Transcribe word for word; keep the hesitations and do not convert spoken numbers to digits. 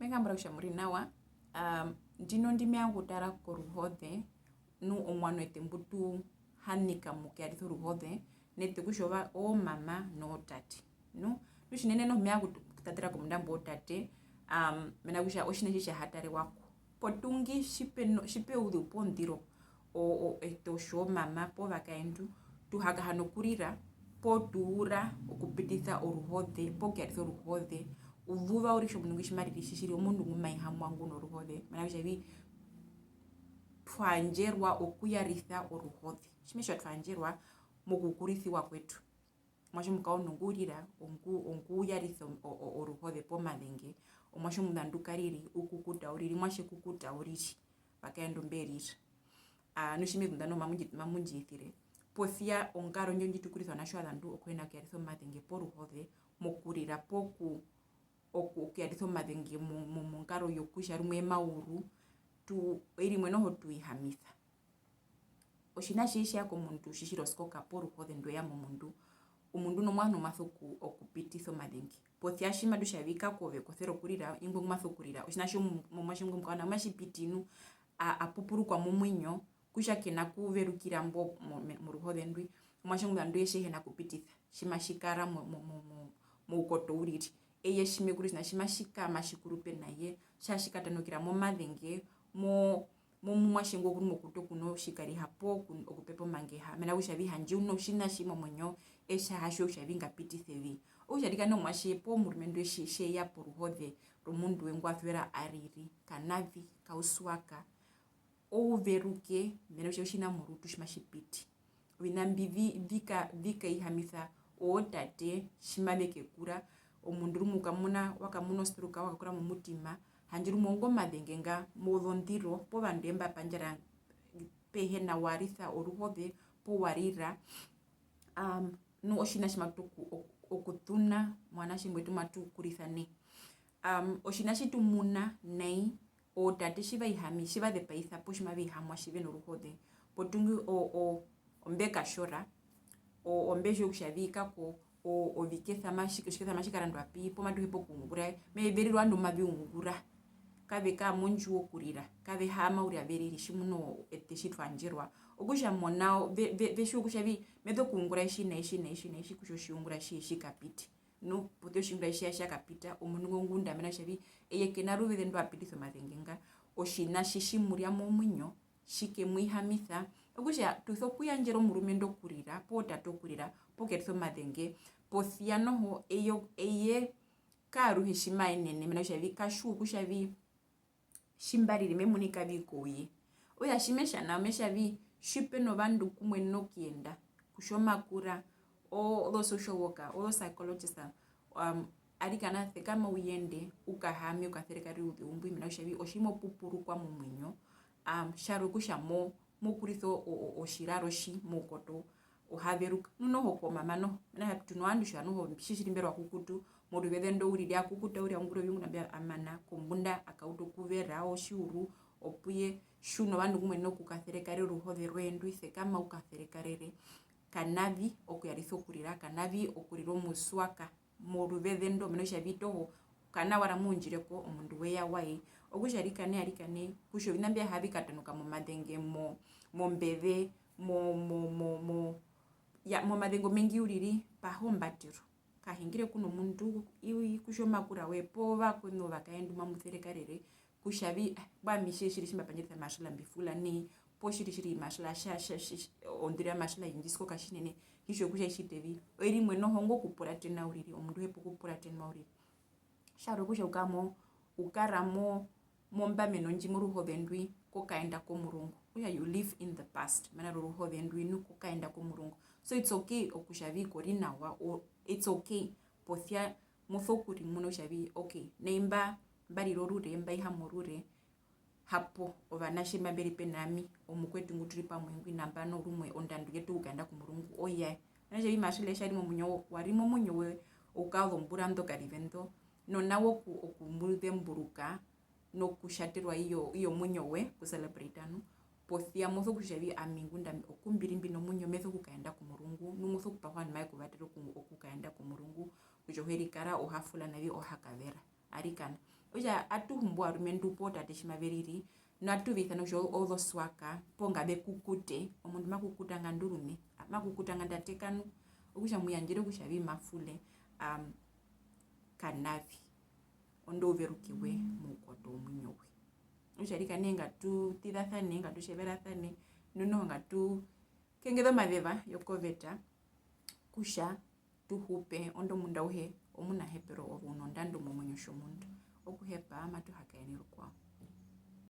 Mbe kambura kutja mu ri nawa. Um, ndino ndi me vanga okutara koruhoze, nu omuano eṱe mbu tu hanika mokuyarisa oruhoze, neṱe kutja ova-, oomama nootate. Nu, nu tjinene noho me vanga okutatera komunda imbo wootate, um, mena rokutja otjiṋa tji tja ha tarewa ko. Potuingi tji pe no, tji pe ouzeu poo ondiro, o-, o-, eṱe otjoomama poo ovakaendu, tu hakahana okurira, poo tu ura okupitisa oruhoze, poo okuyarisa oruhoze, u zuva uriri kutja omundu ngwi tji ma riri tjiri omundu ngu ma ihamwa ngu noruhoze, mena rokutja vi, twa yandjerwa okuyarisa oruhoze. Tji me tja twa yandjerwa mokukurisiwa kwetu. Omuatje omukaendu ngu rira, ongu-, ongu yarisa o-, o-, o-, oruhoze poo omazenge. Omuatje omuzandu ka riri, u kukuta uriri, omuatje kukuta uriri. Ovakaendu mbe rira. Ah, nu tji me zunda noho mamu ndji-, mamu ndji isire. Posia ongaro ndjo ndji tu kurisa ovanatje ovazandu okuhina okuyarisa omazenge poo oruhoze mokurira poo ku-, oku-, okuyarisa omazenge mo-, mo-, mongaro yokutja rumwe emauru, tu-, oiri imwe noho tu ihamisa. Otjiṋa tji tje ya komundu tji tji ri oskoka poo oruhoze ndwe ya momundu, omundu nomuano ma so ku-, okupitisa omazenge. Posia tji matu tja vi kako ove ko sere okurira, ingwi ngu ma so kurira, otjiṋa tjo mu-, momuatje ngwi omukaendu matji piti nu, a-, a pupurukwa momuinyo, kutja ke na kuverukira mbo mo-, me-, moruhoze ndwi, omuatje ngwi ngandu eye tje hina kupitisa, tji matji kara mo-, mo-, mo-, mo-, moukoto uriri. Eye tji me kuru otjiṋa tji matji kara matji kuru pe na ye, tji tji katanaukira momazenge, mo-, momuatje ngo ku ri mokuto ku notjikariha poo ku-, okupepa omangeha, mena rokutja vi handje u notjiṋa tji momuinyo, e tja ha tjiwa kutja vi nga pitise vi. Okutja arikana omuatje poo omurumendu tje-, tje ya poruhoze romundu we ngwa suvera a riri, ka navi, ka uswaka, ouveruke, mena rokutja otjiṋa morutu tji matji piti. Oviṋa mbi vi-, vi ka-, vi kaihamisa ootate tji mave kekura. Omundu rumwe u kamuna, wa kamuna ostroke, wa kakura momutima, handje rumwe ongo omazenge nga mozondiro, poo ovandu mba pandjara pe hena wa risa oruhoze, poo wa rira. Um, nu otjiṋa tji matu oku-, oku-, okuṱuna movanatje mbu matu kurisa nai. Um, otjiṋa tji tu muna nai, ootate tji va ihami, tji va zepaisa poo tji mave ihamwa tji ve noruhoze, potuingi o-, o-, ombe katjora, o-, ombe tjiwa kutja vi kako, o-, ovikesa matji-, otjikesa matji karandwa pi, poo matu hepa okuungura, me hee ve rira ovandu mbu mave ungura, kave kaa mondjuwo okurira, kave haama uriri ave riri, tjimuna eṱe tji twa yandjerwa, okutja monao ve-, ve-, ve tjiwa kutja vi, me so kuungura etji na etji na etji na etji, kutja otjiungura atjihe tji kapiti. Nu posia otjiungura tji tja kapita, omundu ngo ngunda mena rokutja vi, eye ke na ruveze ndwa pitisa omazenge nga, otjiṋa tji tji mu rya momuinyo, tji ke mu ihamisa, okutja tu sokuyandjera omurumendu okurira, poo tate okurira, poo kuyarisa omazenge, posia noho eye, eye kaaruhe tji ma yenene, mena rokutja vi, ka tjiwa kutja vi, tji mba riri me munika vi kouye. Okutja tji me tja nao, me tja vi, tji pe novandu ku mo yenene okuyenda, kutja omakura, o-, ozo social worker, ozo psychologist, um, arikana sekama u yende, u kahaame, u kaserekarere ouzeu mbwi, mena rokutja vi, otji mo pupurukwa momuinyo, um, tjarwe okutja mo-, mo kurisa o-, o-, otjiraro tji moukoto, o ha veruka. Nu noho komama noho, mena rokutja tu novandu tjiva noho, tjiri tjiri mbe ri ovakukutu, moruveze ndo uriri a kukuta uriri a ungura oviungura mbya mana, kombunda a kauta okuvera otjiuru, opuwo tji u novandu ku mo yenene okukaserekarera oruhoze rwoye ndwi, sekama u kaserekarere, ka navi okuyarisa okurira, ka navi okurira omuswaka, moruveze ndo, mena rokutja vi toho, kana wara mu undjire ko omundu we ya waye. Okutja arikana, arikana, kutja oviṋa mbya ha vi katanuka momazenge, mo-, mombeze, mo-, mo-, mo-, mo-, ya, momazenge omengi uriri, paha ombatero. Ka hungire ku nomundu, i-, kutja omakura woye, poo vakweṋu ovakaendu mamu serekarere, kutja vi, mbwae ami tjiri tjiri tji mba pandjarisa Marcela mbi fula nai, poo tjiri tjiri Marcela tja, tja, tja, ondiro ya Marcela i ndji skoka tjinene, hi tjo kutja i tjite vi. Oiri imwe noho ongo okupuratena uriri, omundu u hepa okupuratenwa uriri. Tjarwe okutja u kara mo, u kara mo, mombameno ndji moruhoze ndwi, ko kaenda komurungu. Okutja you live in the past, mena roruhoze ndwi nu ko kaenda komurungu. So it's okay okutja vi ko ri nawa, o, it's okay. Posia mo sokurimuna kutja vi, okay, nai mba, mba rire orure, mba ihamwa orure, hapo ovanatje mba mbe ri pena ami, omukwetu ngu tu ri pamwe ngwi nambano rumwe ondando yetu okukaenda komurungu oyaye. Mena rokutja vi Marcela tja ri momuinyo, wa ri momuinyo we, okukara ozombura ndo karive ndo, nonawa oku-, okumuzemburuka nokutjaterwa iyo, iyo muinyo we, okucelebrata nu, posia mo sokutjiwa kutja vi ami ngunda ami oku mbi ri mbi nomuinyo me sokukaenda komurungu, nu mo sokupaha ovandu mave ku vatere oku-, okukaenda komurungu, kutja o he rikara, o ha fula navi, o ha kavera. Arikana. Okutja atu humbu ovarumendu poo tate tji mave riri, nu atu ve isana kutja ozoswaka, poo nga ve kukute, omundu ma kukuta nga ndu rume, ma kukuta nga nda teka nu, okutja mu yandjere kutja vi ma fule, um, ka navi, ondo u verukiwe moukoto womuinyo we. Okutja arikana nee ngatu ṱizasane, ngatu tjeverasane, nu noho ngatu kengeza omazeva yokoveta, kutja tu hupe, ondo omundu auhe omunahepero, ove u nondando momuinyo tjomundu. Okuhepa matu hakaene rukwao.